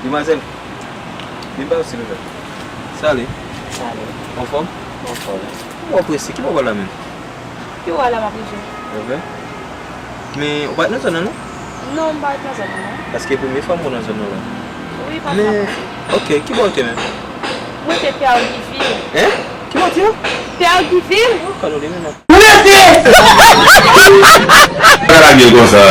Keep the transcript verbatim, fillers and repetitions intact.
Demwazèl, vin ba yo silvouplè. Sale. Sale. Anfòm? Anfòm. Ou prese, ki bò w la menm? Ki bò w la m ap rive? Evre? Men ou pa t nan zòn nan non? Non, m pa t nan zòn nan non. Paske premye fwa m wè w nan zòn nan la. Wi, pa sa. Men, ok, ki bò w te menm? Mwen te Pèdivil. Hein? Ki bò w te? Pèdivil. Kado de menm. Rete! Sa lage l konsa.